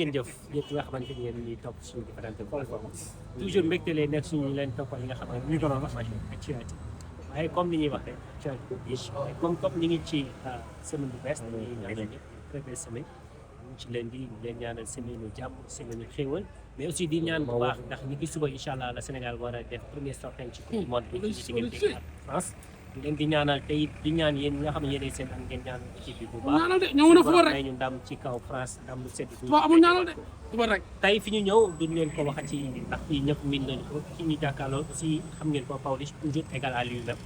ngeen jëf yéen ñi nga xamante ni yéen ñuy topp suñu différentes plateformes toujours mbégte leen nekk suñu leen toppal li nga xamante ni information actualité waaye comme ni ñuy waxee actualité comme ñu ngi ci semaine bu bees dañuy ñaanal ñëpp très belle semaine ñu ci leen di leen ñaanal semaine u jàmm semaine u xéewal mais aussi di ñaan bu baax ndax ñi ngi suba incha allah la Sénégal war a def premier sortie ci coupe du monde bi ci diggante ak France di leen di ñaanal te it di ñaan yéen ñi nga xam ne yéenay seen am ngeen ñaan équipe bi bu baax ñaanal de ñëw na fa rek may ñu ndam ci kaw France ndam lu sedd waaw amul ñaanal de suba rek tey fi ñu ñëw duñ leen ko waxati ndax fii ñëpp min nañu ko ci ñu jàkkaarloo aussi xam ngeen ko Pawlish toujours égal à lui-même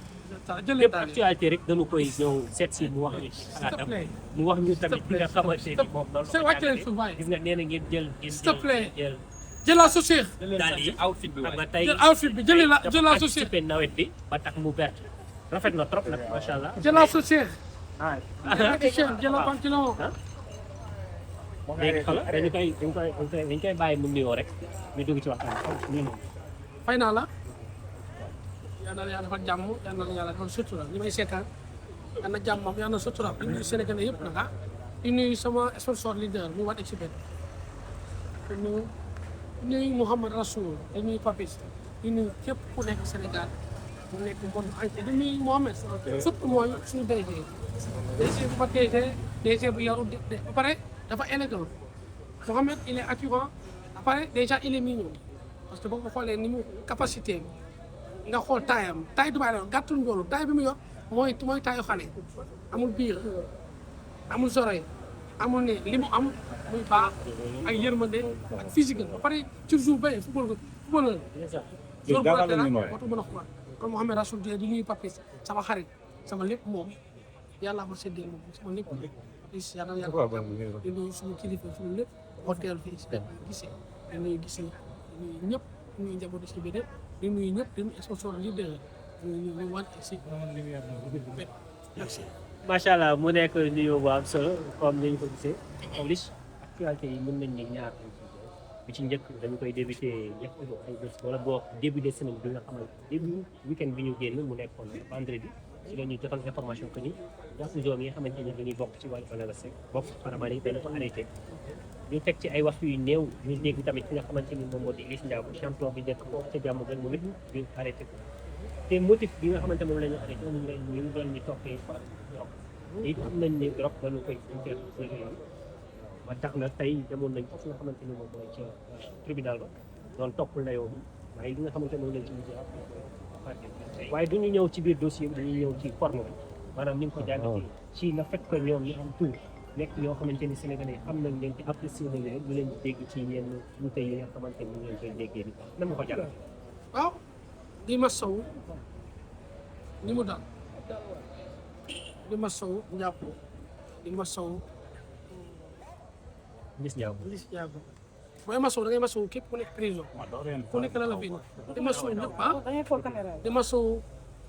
lépp actualité rek dañu koy ñëw seet si mu wax ñu ci xalaatam mu wax ñu tamit li nga xamante ni moom loolu gis nga nee na ngeen jël jël jëlal sa Cheikh daal yi outfit bi xam nga tey jël outfit bi jëlal sa Cheikh anticipé nawet bi ba tax mu vert rafet na trop nag macha allah jëlal sa Cheikh ah jëlal pantalon léegi xam nga dañ koy bàyyi mu nuyoo rek ñu dugg ci waxtaan bi fay naa la yal na yàlla defal jàmm yal na yàlla defal sutura li may seetaan yal na jàmmam yal na sutura di nuyu Sénégalais yëpp nag di nuyu sama sponsor leader mu wat expert di nuyu Mouhamad Rasoul di nuyu Papis di nuyu képp ku nekk Sénégal mu nekk bon entier di nuyu Mohamed surtout mooy suñu DG bu fa DG bu yaru ba pare dafa élégant Mohamed il est attirant ba pare déjà il est mignon parce que boo ko xoolee ni mu capacité nga xool taayam taay Dubaay la gàttul njoolu taay bi mu yor mooy taayu xale amul biir amul sore amul ne li mu am muy baax ak yërmande ak physique ba pare ci jour bay football la jour bu la dara watu mën a xool kon Mouhamed Rasoul di nuyu Papis sama xarit sama lépp moom yàlla ma séddee moom sama lépp yàlla yàlla di nuyu suñu kilifa suñu lépp hôtel fii si gisee di nuyu gisee di nuyu ñëpp di nuyu njabootu si biir di nuyu ñëpp di nuyu sponsor leader ñu wan si merci. macha allah mu nekk nuyu bu am solo comme ni ñu ko gisee Pawlish actualité yi mën nañ ni ñaar bi ci njëkk dañu koy débuté njëkk ay bés wala boo début de semaine bi nga xamante début week-end bi ñu génn mu nekkoon vendredi ci la ñuy jotal information que ni ñaata zone yi nga xamante ne dañuy bokk ci wàllu ONAS bokk paramari dañu ko arrêté ñu teg ci ay waxtu yu néew ñu dégg tamit ki nga xamante ni moom moo di Liss Ndiago champion bi nekk foofu ca jàmm gën moom it ñu arrêté ko te motif bi nga xamante moom la ñu arrêté moom la ñu doon ñu toppee drogue te it xam nañ ne drogue dañu koy interpellé ba tax na tey demoon nañ foofu nga xamante ni moom mooy ca tribunal ba doon topp layoo bi waaye li nga xamante moom lañ ci mujj waaye du ñu ñëw ci biir dossier bi dañuy ñëw ci forme bi maanaam ni nga ko jàngatee ci na fekk que ñoom ñu am tur nekk ñoo xamante ni Sénégalais am nañ leen te apprécié nañ leen ñu leen di dégg ci yenn ñu tey yi nga xamante ni ñu leen koy déggee ni nan nga ko jàngatee. waaw di ma sow ni mu dal di ma sow njàpp di ma sow Liss Ndiago booy ma sow da ngay ma sow képp ku nekk prison ku nekk la la fi di ma sow ñëpp di ma sow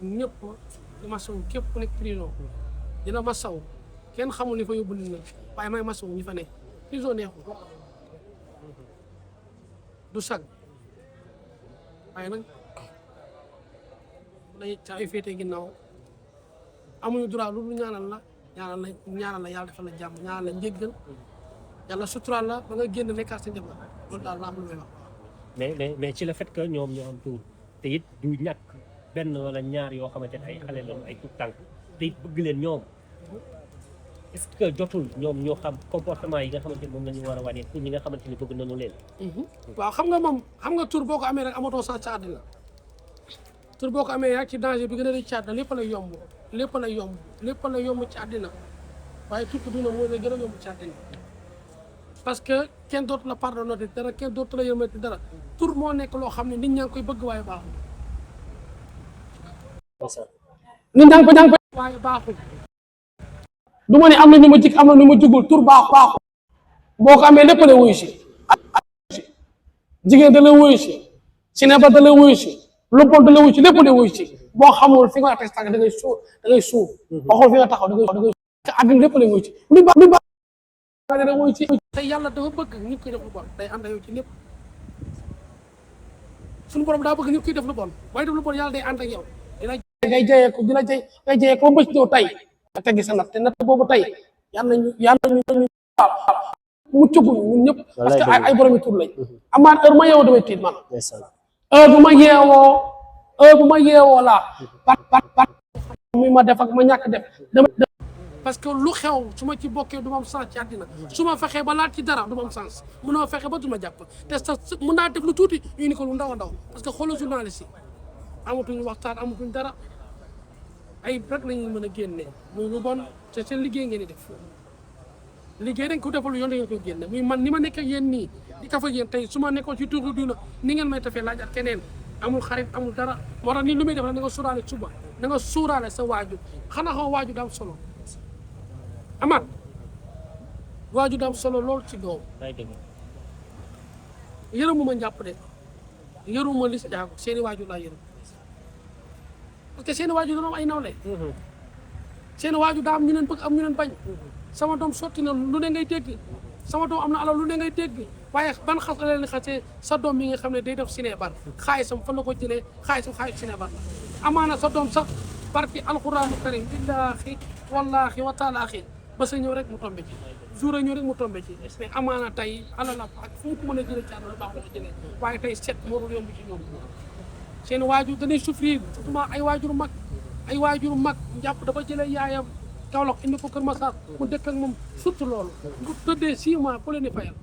ñëpp di ma sow képp ku nekk prison dina ma sow kenn xamul ni fa yóbbu nit ñi waaye may ma sow ñi fa nekk prison neexul du sag waaye nag day ca ay féete ginnaaw amuñu droit lu dul ñaanal la yàlla defal la jàmm ñaanal la njéggal yàlla suturaal la ba nga génn nekkaat sa njaboot loolu daal la am lu may wax. mais ci le fait que ñoom ñoo am tuur te it du ñàkk benn wala ñaar yoo xamante ne ay xale lañu ay tout tànk te it bëgg leen ñoom est-ce que jotul ñoom ñoo xam comportement yi nga xamante ni moom la ñu war a wane pour ñi nga xamante ni bëgg nañu leen. waaw xam nga tur boo ko amee rek amatoo sax ca àddina tur boo ko amee yaa ci danger bi gën a rëcc ci àddina lépp lay yomb ci àddina waaye tur duna moo lay gën a yomb ci àddina parce que kenn dootu la pardonné dara kenn dootu la yërmati dara tur moo nekk loo xam ne nit ñaa ngi koy bëgg waaye baaxul. nit ñaa ngi koy waaye baaxul. du ma ne am na ñu ma jig am na ñu ma jugul tur baaxul boo ko amee lépp la wuyu si jigéen da la wuyu si cinéma da la wuyu si lu bon da la wuyu si lépp la wuyu si boo xamul fi nga teg tànk da ngay suuf waxul fi nga taxaw da ngay àddina lépp la wuyu si lu baax da wuyu si te yàlla dafa bëgg nit koy def lu bon day ànd ak yow ci lépp suñu borom daa bëgg nit koy def lu bon waaye def lu bon yàlla day ànd ak yow ngay jayee ko ngay jayee ko ba mbës ñëw tey nga teggi sa natt te natt boobu tey yàlla ñu muccaguñ ñun ñëpp parce que Wallaay dëgg la. ay boromi tur lañ amaan heure ma yeewoo damay tiit man ndeysaan. heure bu ma yeewoo laa par mi ma def ak ma ñàkk def dama parce que lu xew su ma ci bokkee du ma am sens ci àddina su ma fexee ba laat ci dara du ma am sens mënoo fexe ba du ma jàpp te sa mën naa def lu tuuti ñu ni ko lu ndaw a ndaw parce que xoolal journaliste yi amatuñu waxtaan amatuñ dara ay rek la ñuy mën a génne muy lu bon te seen liggéey ngeen di def liggéey dañ ko defal yoon da ngeen koy génne muy man ni ma nekk ak yéen nii di ka fa yéen tey su ma nekkoon ci tuuru duna ni ngeen may tafee laaj ak keneen amul xarit amul dara moo tax ni lu muy def na nga suuraale suba na nga suuraale sa waajur xanaa xaw waajur daa am solo amaat waajur daa am solo lool ci doom wallaay dëgg la. yërëmuma njàpp de yërëmuma li si jaago seeni waajur laa yërëm parce que seeni waajur dañoo am ay nawle seeni waajur daa am ñu leen bëgg am ñu leen bañ sama doom sotti na lu ne ngay dégg sama doom am na alal lu ne ngay dégg waaye ban xas la leen xasee sa doom mi nga xam ne day def sinébar xaalisam fan la ko jëlee xaalisu sinébar la amaana sa doom sax barki alxuraanu karim billaahi wallaahi wa taalaahi ba sa ñëw rek mu tombe ci jour a ñëw rek mu tombe ci mais amaana tey alal ak fu mu ko mën a jëlee ci àdduna baax la ko jëlee waaye tey set moo dul yomb ci ñoom seen waajur dañuy souffrir surtout ay waajuru mag njàpp dafa jëlee yaayam Kaolack indi ko Kër Massar mu dëkk ak moom surtout loolu mu tëddee 6 mois ku leen di fayal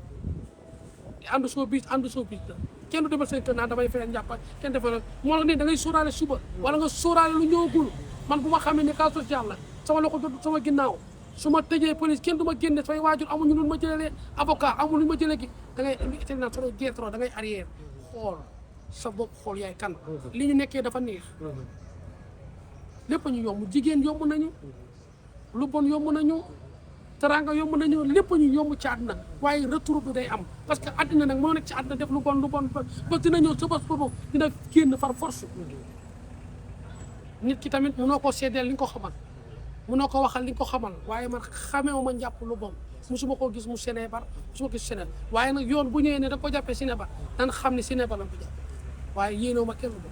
te ànd soo bis la kenn du demal seen kër naan damay fayal njàpp kenn defal moo la ne da ngay sóoraale suba wala nga sóoraale lu ñëwagul man bu ma xamee ne cas social la sama loxo dootul sama ginnaaw su ma tëjee police kenn du ma génne samay waajur amuñu lu ma jëlee avocat amuñu lu ma jëlee gi da ngay li itam naan soo geetro da ngay arrière xool sa bopp xool yaay kan li ñu nekkee dafa neex lépp ñu yomb jigéen yomb nañu lu bon yomb nañu teraanga yomb nañu lépp ñu yomb ci àddina waaye retour bi day am parce que àddina nag moo nekk ci àddina def lu bon ba dina ñëw sa bos boobu dina génn par force nit ki tamit mënoo koo seedeel li nga ko xamal mënoo ko waxal li nga ko xamal waaye man xameewu ma njàpp lu bon musuma koo gis mu Sénébar musuma gis Sénébar waaye nag yoon bu ñëwee ne da ko jàppee Sénébar daan xam ne Sénébar la ko jàppee waaye yéenoo ma kenn lu bon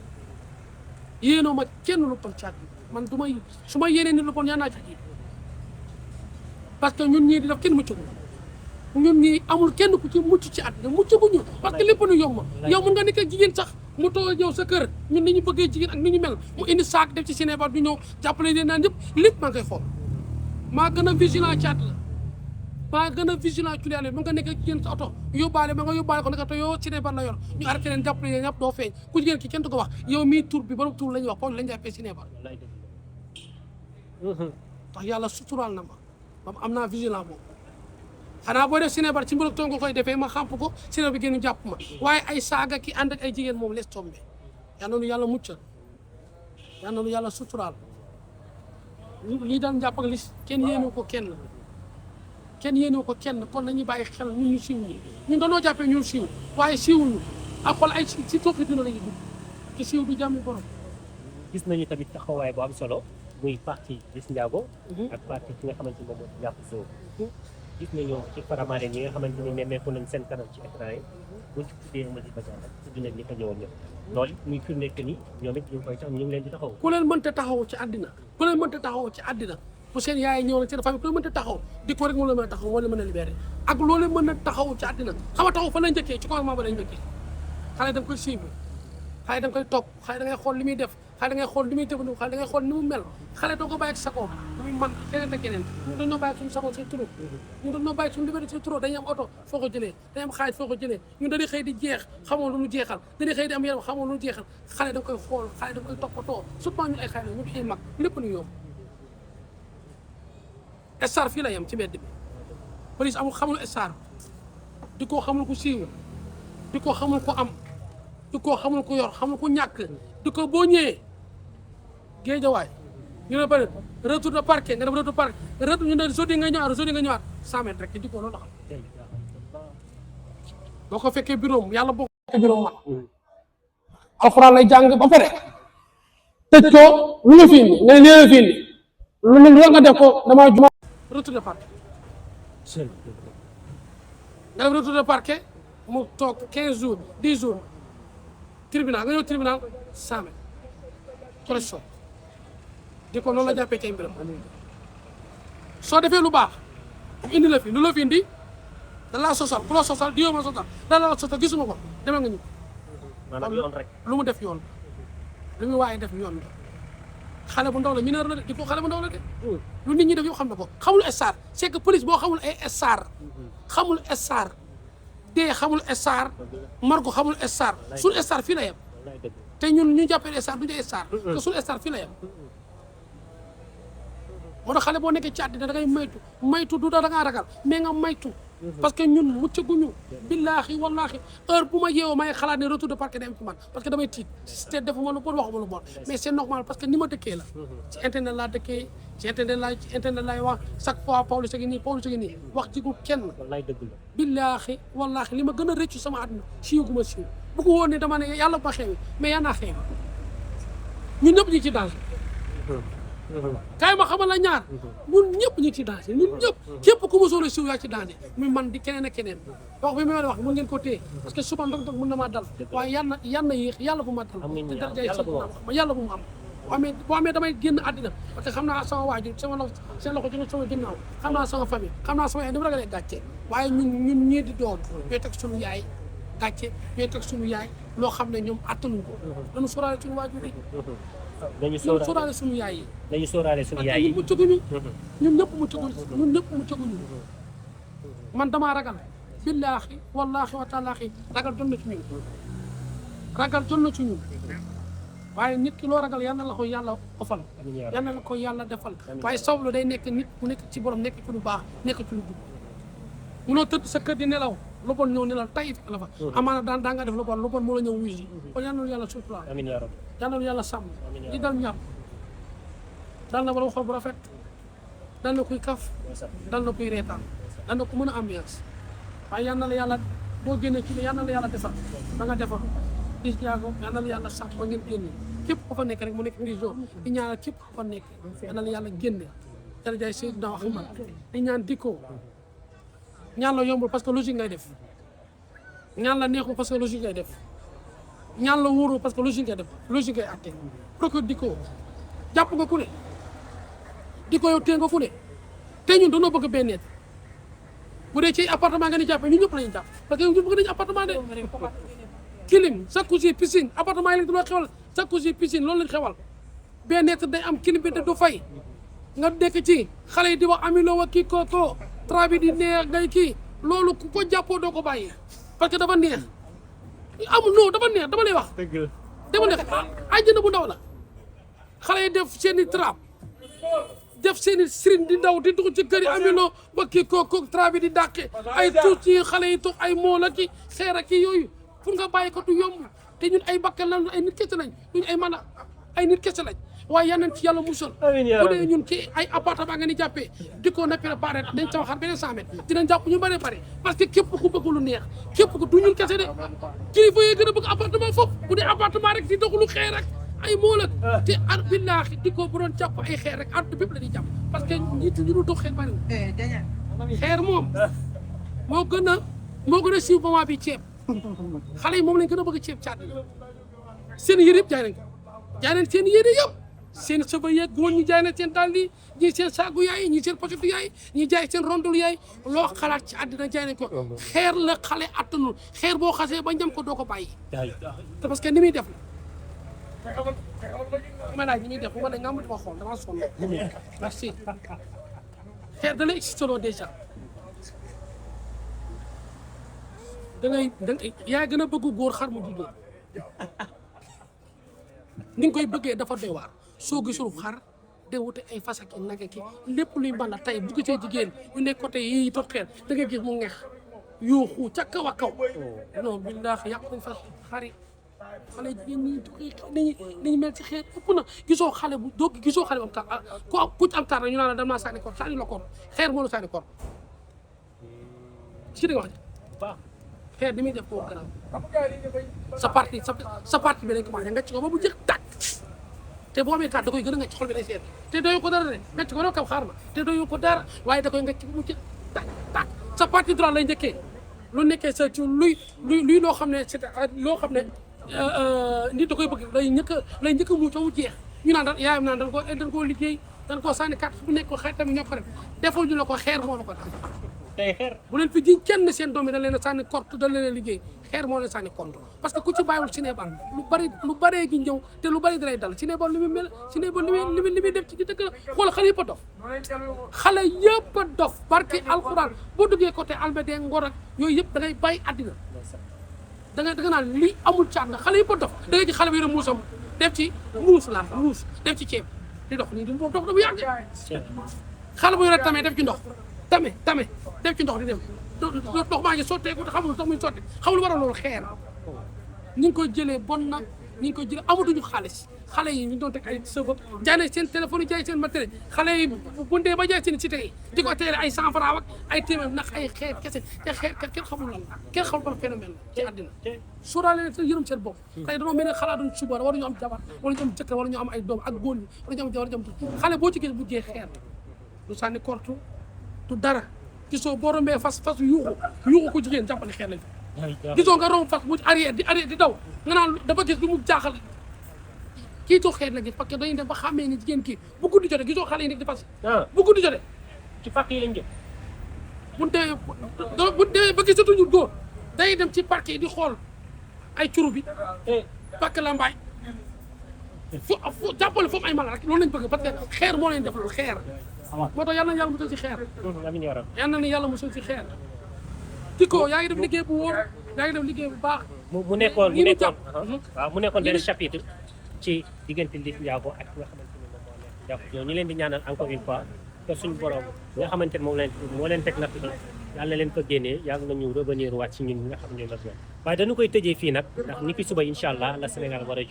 yéenoo ma kenn lu bon ci àddina man du may su ma yéenee ni lu bon yaa naa ci ji parce que ñun ñii di def kenn muccul ñun ñii amul kenn ku ci mucc ci àddina mucc bu ñu parce que lépp nu yomb yow mun nga nekk jigéen sax mu toog ñëw sa kër ñun ni ñu bëggee jigéen ak ni ñu mel mu indi saak def ci Sénégal du ñëw jàppale leen naan yëpp lépp maa ngi koy xool maa gën a vigilant ci àddina maa gën a vigilant ci lu mu nga nekk jigéen sa oto yóbbaale ma nga yóbbaale ko naka te yow Sénégal la yor ñu arrêté leen jàppale leen ñëpp doo feeñ ku jigéen ki kenn du ko wax yow mii tur bi borom tur la ñuy wax poñ lañ jàppee Sénégal tax yàlla suturaal na ma ba am naa vigilant boobu xanaa boo def Sénégal ci mbirum tool nga koy defee ma xamp ko Sénégal bi génn jàpp ma waaye ay saaga ki ànd ak ay jigéen moom les tombé yal na nu yàlla muccal yal na nu yàlla suturaal lii daan jàpp ak li kenn yéenu ko kenn kon nañuy bàyyi xel ñun ñu siiw ñi ñun dañoo jàppee ñun siiw waaye siiwuñu ak xool ay si tooxi dina la ñuy dugg ki siiw du jàmmi borom. gis nañu tamit taxawaay bu am solo muy parti Liss Ndiago ak parti ki nga xamante ni moom mooy Ndiakhou Sow gis nañu ci Faramareen yi nga xamante ni nemmeeku nañ seen kanam ci écran yi buñ ci tuddee Mady Badiane rek tudd nañ li ko ñëwoon ñëpp loolu muy firnde que ni ñoom it ñu ngi koy tax ñu ngi leen di taxaw ku leen mënta taxaw ci àddina bu seen yaay ñëw na seen famille ku leen mënta taxaw di ko rek moo leen mën a taxaw moo leen mën a libéré ak loolu mën a taxaw ci àddina xam nga taxaw fa lañ njëkkee ci commencement ba lañ njëkkee xale da nga koy suivre xale da nga koy topp xale da ngay xool li muy def xale da ngay xool li muy jëfandiku xale da ngay xool ni mu mel xale doo ko bàyyi ak sagoom muy man keneen ak keneen ñu dañoo bàyyi suñu sagoom say turo ñu dañoo bàyyi suñu liberté say turo dañuy am oto foo ko jëlee dañuy am xaalis foo ko jëlee ñun dañuy xëy di jeex xamoo lu ñu jeexal dañuy xëy di am yaram xamoo lu ñu jeexal xale da nga koy xool xale da nga koy toppatoo surtout ñun ay xale ñu ay mag lépp ñu yomb star fii la yem ci mbedd bi police amul xamul star di ko xamul ku siiw di ko xamul ku am di ko xamul ku yor xamul ku ñàkk di ko boo ñëwee géejawaay ñu ne bëri retour de parquet nga def retour parquet retour ñu ne jeudi nga ñëwaat 100 mètres rek di ko loolu taxaw boo ko fekkee bureau yàlla boo ko fekkee bureau man alxuraan lay jàng ba pare tëj ko lu ñu fi indi nga ne lii la fi indi lu nga def ko dama juma retour de parquet nga def retour de parquet mu toog 15 jours 10 jours tribunal nga ñëw tribunal 100 mètres correction di ko loolu la jàppee cay mbiram soo defee lu baax mu indi la fi lu la fi indi da laa sosal ku la sosal diw ma sosal da la sosal gisuma ko demal nga ñu maanaam yoon rek. lu mu def yoon lu mu waaye def yoon xale bu ndaw la mineur la de di ko xale bu ndaw la de lu nit ñi def yow xam na ko xamul star c'est que police boo xamul ay star xamul star dee xamul star margo xamul star suñu star fii la yem wallaay dëgg. te ñun ñu jàppee star du ñu star te suñu star fii la yem moo tax xale boo nekkee ci àddina da ngay maytu du da ngaa ragal mais nga maytu parce que ñun muccaguñu billaahi wallaahi heure bu ma yeewoo may xalaat ne retour de parquet day am ci man parce que damay tiit te defuma lu bon waxuma lu bon mais c'est normal parce que ni ma dëkkee la ci internet laa dëkkee ci internet laay wax chaque fois Pawlish gi nii wax jigul kenn wallaay dëgg la. billaahi wallaahi li ma gën a rëccu sama àdduna siiwaguma siiw bu ko woon ne dama ne yàlla ba xewi mais yaa naa xewi ñun ñëpp ñu ci danger kaay ma xamal la ñaar ñun ñëpp ñu ngi ci danger ñun ñëpp képp ku mosoon a siiw yaa ci danger muy man di keneen ak keneen wax bi ma wax mën ngeen ko téye parce que suba ndog mën na maa dal waaye yal na yéex yàlla bu ma dal te darajay yàlla bu mu am boo amee damay génn àddina parce que xam naa sama waajur seen loxo ci sama ginnaaw xam naa sama famille xam naa sama yaay ni mu ragalee gàcce waaye ñun ñii di doom ñooy teg suñu yaay gàcce ñooy teg suñu yaay loo xam ne ñoom attanuñ ko dañu sóoraale suñu waajur yi dañu sóoraale suñu yaay yi dañu sóoraale suñu yaay yi. ñun ñëpp mu tëguñu man damaa ragal billaahi wallaahi wa taalaahi ragal jot na ci ñun ragal jot na ci ñun waaye nit ki loo ragal yal na la ko yàlla ofal yal na la ko yàlla defal waaye sablu day nekk nit ku nekk ci borom nekk ci lu baax nekk ci lu jub munoo tëdd sa kër di nelaw lu bon ñëw nelaw tay la fa amaana daa nga def lu bon moo la ñëw wuyu si kon yal na yàlla sutura amiin yaa rabbi. yal na yàlla sàmm li dal ñàpp dal na borom xol bu rafet dal na kuy kaf dal na kuy reetaan dal na ku mën a ambiance waaye yal na la yàlla boo génnee ci yal na la yàlla defar ba nga defar dis jaago yal na la yàlla sax ba ngeen génne képp ko fa nekk rek mu nekk prison di ñaanal képp ko fa nekk yal na la yàlla génne dara jaay Seydina Muhammad di ñaan dikkoo ñaan la yombul parce que logique ngay def ñaan la neexul parce que logique ngay def ñaan la wóorul parce que logique ngay def logique ngay atte procure dikkoo jàpp nga ku ne dikkoo yow tee nga fu ne te ñun dañoo bëgg benn bu dee ci appartement nga ni jàppee ñun ñëpp lañu jàpp parce que ñun bëgg nañu appartement de kilim jacuzzi piscine appartement yi lañ doon xewal jacuzzi piscine loolu lañ xewal benn day am kilim bi te du fay nga dekk ci xale yi di wax amiloo wa kii kookoo trabi di neex ngay kii loolu ku ko jàppoo doo ko bàyyi parce que dafa neex amul non dafa neex dama lay wax dama neex àjjana bu ndaw la xale yi def seen i trap def seen i srin di ndaw di dugg ci kër yi amiloo ba kii kookoo trabi di dàqe ay tuut yi xale yi toog ay mool ak ki xeer ak ki yooyu pour nga bàyyi ko du yomb te ñun ay bakkan lañ ay nit kese lañ duñ ay mën a ay nit kese lañ waaye yal nañ ci yàlla musal bu dee ñun ci ay appartement nga ni jàppee di ko na préparé dañ taw xar beneen 100 mètres dinañ jàpp ñu bëree bëri parce que képp ku bëgg lu neex képp ku du ñun kese de kilifa yi gën a bëgg appartement foofu bu dee appartement rek di doxulu xeer rek ay mool ak te ar billaahi di ko bu doon jàpp ay xeer rek àdduna bépp la ñuy jàpp parce que nit ñu dul dox xeer bëri xeer moom moo gën a siiw moment bi ceeb xale yi moom lañ gën a bëgg ceeb ci àdduna seen yére yëpp jaay nañ ko jaay nañ seen yére yëpp seen sëba yeeg góor ñi jaay nañ seen dàll yi ñii seen saagu yaay ñii seen pochetu yaay ñii jaay seen rondul yaay loo xalaat ci àddina jaay nañ ko xeer la xale attanul xeer boo xasee ba ñam ko doo ko bàyyi te parce que ni muy def la ma laaj ni muy def bu ma ne nga ma xool dama sonn merci xeer da lay existé loo déjà da ngay yaa gën a bëgg góor xar mu jigéen ni nga koy bëggee dafa doy waar soo gisul xar de wute ay fas ak nag ki lépp luy mën a tey bu gisee jigéen ñu nekk côté yi toog xeer da ngay gis mu ngeex yuuxu ca kaw a kaw non billaahi yàq nañ fas xari xale jigéen ñi dañuy mel ci xeer ëpp na gisoo xale bu doo gisoo xale bu am tar ku am tar ñu naan la dama sànni koor sànni la koor xeer moo la sànni koor ci di nga wax xeer bi muy def koo gën sa parti bi lañ commencé nga ci ko ba bu jëkk tàkk te boo amee taat da koy gën a nga ci xol bi day seet te doyu ko dara de nga ci ko doo kam xaar ma te doyu ko dara waaye da koy nga ci ba mu jëkk tàkk sa parti droit lay njëkkee lu nekkee sa ci luy loo xam ne c'est loo xam ne nit da koy bëgg lay njëkk a mucc ba mu jeex ñu naan yaayam naan dañ koo liggéey dañ koo sànni carte bu nekk ko xeet tamit ñoo ko def defal ñu la ko xeer moo la ko def tey xeer. bu leen fi jiñ kenn seen doom yi dañ leen a sànni korte dañ leen a liggéey xeer moo leen sànni compte parce que ku ci bàyyiwul Sénégal lu bëree gi ñëw te lu bëri dalay dal Sénégal li muy mel Sénégal li muy def ci dëkk la xool xale yëpp a dof xale yëpp a dof barki alxuraan boo duggee côté Almadies Ngor ak yooyu yëpp da ngay bàyyi àddina da nga naan lii amul caat na xale yëpp a dof da ngay ci xale bi yore muusam def ci muus def ci ceeb di dox nii di dox da bu yàgg xale bu yore tamee def ci ndox tame def ci ndox di dem ndox maa ngi sotteeku te xamul ndox muy sotti xamul waral loolu xeer ñu ngi koy jëlee bon na ñu ngi koy jëlee amatuñu xaalis xale yi ñu doon teg ay sëba jaay nañ seen téléphone yi jaay seen matériel xale yi bu ndee ba jaay seen cité yi di ko teere ay 100 francs ak ay téeméer ndax ay xeer kese te xeer kenn xamul lan la kenn xamul ban phénomène la ci àddina sóoraale leen seen yërëm seen bopp xale dañoo mel ne xalaatuñ suba war ñu am jabar wala ñu am jëkkër wala ñu am ay doom ak góor ñi wala ñu am jabar xale boo ci gis bu jee xeer du sànni kortu du dara gisoo boo rombee fas yuuxu ko jigéen jàppale xeer lañ gisoo nga romb fas mu arrière di daw nga naan dafa gis lu mu jaaxal kii too xeer la gis parce que dañuy dem ba xàmmee ni jigéen kii bu guddi jotee gisoo xale yi nekk di fas bu guddi jotee ci parc yi lañ jëm. bu demee ba gisatuñu góor day dem ci parc yi di xool ay curu bi parc Lambaye fu jàppale foofu ay mala rek loolu lañ bëgg parce que xeer moo leen def loolu xeer moo tax yàlla na yàlla musal ci xeer yàlla na yàlla musal ci xeer Tyco yaa ngi def liggéey bu wóor yaa ngi def liggéey bu baax mu nekkoon waaw mu nekkoon benn chapitre ci diggante Liss Ndiago ak nga xamante ni moom moo nekk jàpp ñoo ñu leen di ñaanal encore une fois que suñu borom nga xamante ni moo leen teg natt bi yàlla na leen ko génnee yàlla nañu revenir waat ci ñun ñi nga xam ne ñoo la waaye dañu koy tëjee fii nag ndax ni ki suba incha allah la Sénégal war a